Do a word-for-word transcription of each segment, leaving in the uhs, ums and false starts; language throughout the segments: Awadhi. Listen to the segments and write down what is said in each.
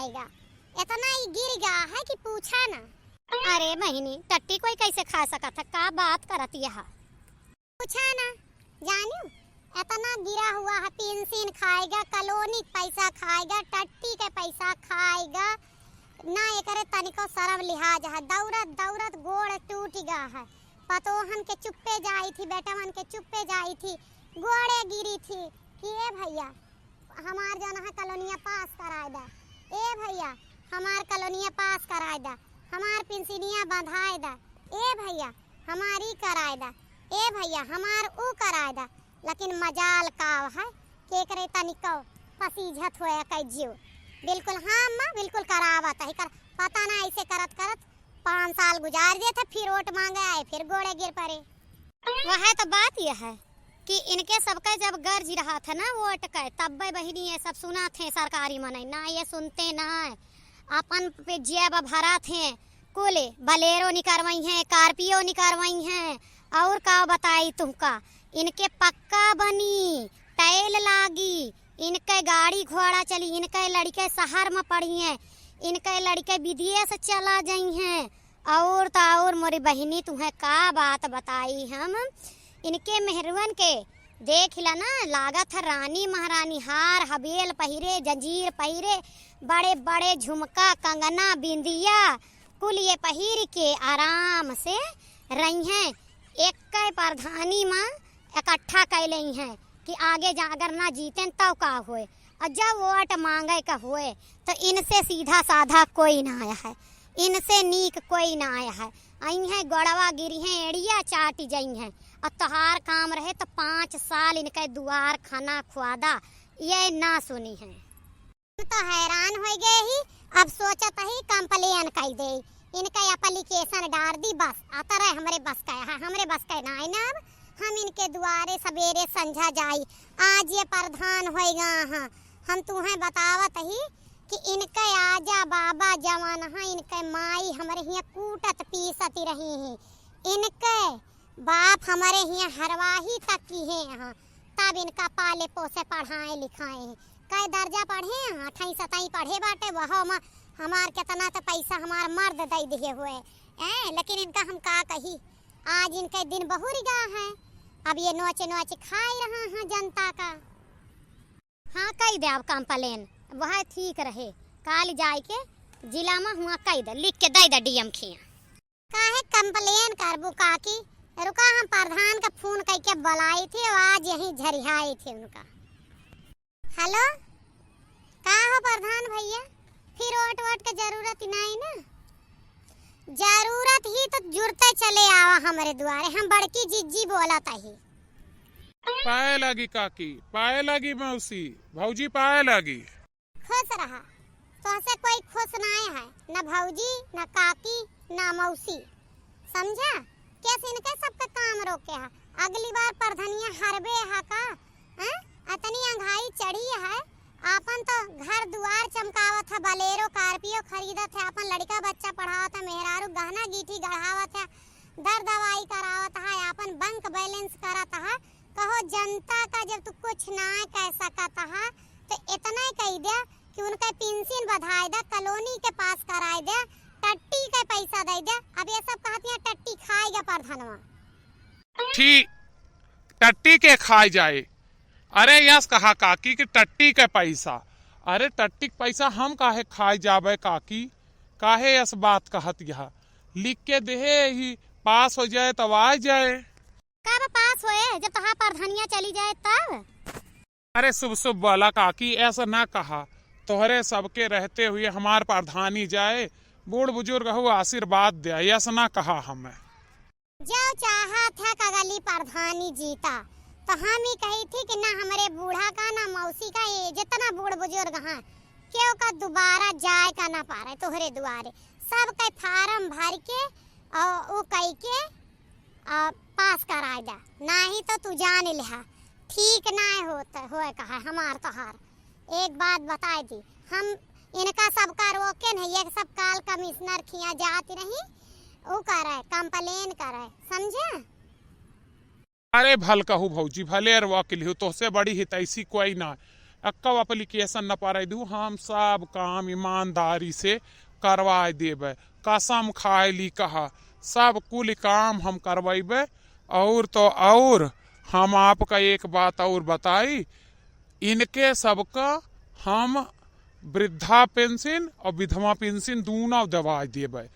खाएगा। इतना ही गिर गया है कि पूछा ना। अरे बहिनी, टट्टी कोई कैसे खा सकत है? का बात करत यह? पूछा ना, जानियो, इतना गिरा हुआ है, पेंशन खाएगा, कॉलोनी के पैसा खाएगा, टट्टी के पैसा खाएगा, ना एकरे तनिको शर्म लिहाज है। दौड़त दौड़त गोड़ टूट गया है। पतोहन के चुप्पे जाई थी, बेटवन के चुप्पे जाई थी, गोड़े गिरी थी कि ए भैया, हमार जौन है कॉलोनिया पास कराए दा, ए भैया, हमार कॉलोनिया पास कराए दा, हमार पेंशनिया बंधाए दा, ए भैया, हमार ई कराए दा, ए भैया, हमार ऊ कराए दा। लेकिन मजाल काव है कि एकरे तनिको पसीझत होए कै जियो। बिल्कुल, हाँ अम्मा, बिल्कुल करावत है, कर पता ना ऐसे करत करत पाँच साल गुजार देत है, फिर वोट मांगे आए, फिर गोड़े गिर पड़े। वह तो बात यह है कि इनके सबके जब गर्ज रहा था ना वोट के, तब्बे बहिनी ये सब सुना थे सरकारी मनई, ना ये सुनते ना है। अपन पे जेब भरा थे, कुल बलेरो निकरवई हैं, कार्पियो निकरवई हैं, और का बताई तुमका, इनके पक्का बनी, टैल लागी, इनके गाड़ी घोड़ा चली, इनके लड़के शहर में पढ़ी हैं, इनके लड़के विदेश चला जाई हैं, और त और मोरी बहिनी, तुहें का बात बताई हम। इनके मेहरुअन के देख ला ना, लागत है रानी महारानी, हार हबेल पहिरे, जंजीर पहिरे, बड़े बड़े झुमका, कंगना, बिंदिया, कुल ये पहिर के आराम से रही हैं। एक प्रधानी मा इकट्ठा कै लेई हैं कि आगे जा अगर ना जीतेन तब का होए। और जब वोट मांगे का होए तो इनसे सीधा साधा कोई ना आया है, इनसे नीक कोई ना आया है। आई हैं गोड़वा गिरी हैं, एड़िया चाटी जाई हैं। और तोहार काम रहे तो पाँच साल इनके दुआर खाना खुआदा, ये ना सुनी हैं। हम तो हैरान होइ गए ही, अब सोचत ही complain कई दे, इनका application डार दी बस, अतरे हमरे बस का है, हमरे बस का ना है ना। अब हम इनके दुआरे सबेरे संझा जाई। आज ये प्रधान होइगा हाँ, हम तुहें बतावत ही कि इनके आजा बाबा जवान हाँ, इनके माई हमरे हियाँ कूटत पीसत रही ही, इनके बाप हमरे हियाँ हरवाही तक किहे हाँ, तब इनका पाले पोसे पढ़ाए लिखाए हैं। कै दर्जा पढ़े हैं, अठई सतई पढ़े बाटे, वहो मा हमार केतना तो पैसा हमार मर्द दई दिहे हुए। ए, लेकिन इनका हम का कही, आज इनके दिन बहुरि गा है, अब ये नोच नोच खाई रहा है जनता का। हाँ, कई दे अब complain, वह ठीक रहे, काल जाए के जिला मा हुआ कई दे, लिख के दे दे DM खिया। काहे complain करबू काकी? रुका, हम प्रधान का फोन कइके बुलाई थी, आज यहीं झरियाई थी उनका। हेलो, का हो प्रधान भैया, फिर वोट वोट के जरूरत ही नहीं ना? जरूरत ही तो जुरते चले आवा हमरे दुआरे, हम बड़की जिज्जी बोलत ही। पाए लागी काकी, पाए लागी मौसी, भौजी पाए लागी। खुश रहा, तोहसे कोई खुश नाय है, न भौजी, न काकी, न मौसी, समझा? केस इनके सबके काम रोके है। अगली बार परधनिया हरबे है का? हैं? अतनी अंघाई चढ़ी है, आपन तो घर दुआर चमकावत है, बलेरो कार्पियो खरीदत है, आपन लड़िका बच्चा पढ़ावत है, मेहरारू गहना गीठी गढ़ावत है, दर दवाई करावत है, आपन bank balance करत है, कहो जनता का जब तू कुछ ना कह सकत हा, तो इतना ही कह दे कि उनके पेंशन बढ़ाए दे, कॉलोनी के पास कराए दे, टट्टी के पैसा दे दे। अब ये सब कहत हैं टट्टी खाएगा प्रधानवा। ठीक, टट्टी के खाए जाए। अरे यस कहा काकी कि टट्टी के पैसा, अरे टट्टी के पैसा हम काहे खाए जाबे काकी, काहे यस बात कहत यह, लिख के देहे ही, पास हो जाए तब आ जाए। कब पास होए, जब तोहार परधनिया चली जाए तब? अरे शुभ शुभ बोला काकी, ऐसा ना कहा। तोहरे सबके रहते हुए हमार परधानी जाए, बूढ़ बुजुर्ग हो आशीर्वाद दे, ऐसा ना कहा हमें। जो चाहत है कगली परधानी जीता, तो हम ही कही थी कि ना हमरे बूढ़ा का, ना मौसी का, ये जितना बूढ़ बुजुर्ग हैं, केहू का दोबारा जाए का ना पारे तोहरे दुआरे। सब के फार्म भर के और उ कई के आ, पास कराए दा, नाही तो तू जान लिहा, ठीक नाय होत, होए कहा हमार तोहार। एक बात बताए दी, हम इनका सबका रोके नहीं, ये सब काल कमिश्नर खिया जात रही, उ करे, complain करे, समझे? अरे भल कहू भौजी, भले अरवा के लिहो, तोहसे बड़ी हितैषी कोई ना। एक्को application न परै दू, हम सब काम ईमानदारी से करवाए देबै। कसम खाए ली कहा, सब कुल काम हम करवैबै। और तो और हम आपका एक बात और बताई, इनके सबका हम वृद्धा पेंशन और विधवा पेंशन दूनौ देवाए देबै।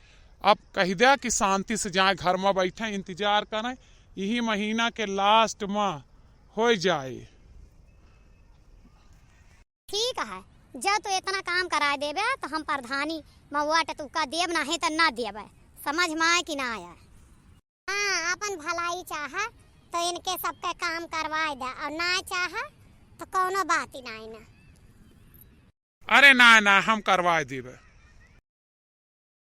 अब कहि द्या कि शांति से जाए, घर में बैठे इंतजार करें, यही महीना के last में होइ जाए। ठीक है, जब तू इतना काम कराए देबे तो हम प्रधानी महुआ टटुका देब, नाहीं तो ना देबे। समझ में आए कि ना आए? हाँ, अपन भलाई चाह तो इनके सबके काम करवाए दे, और ना चाह तो कौनो बात ही नाहीं ना। अरे ना ना, हम करवाए देबे।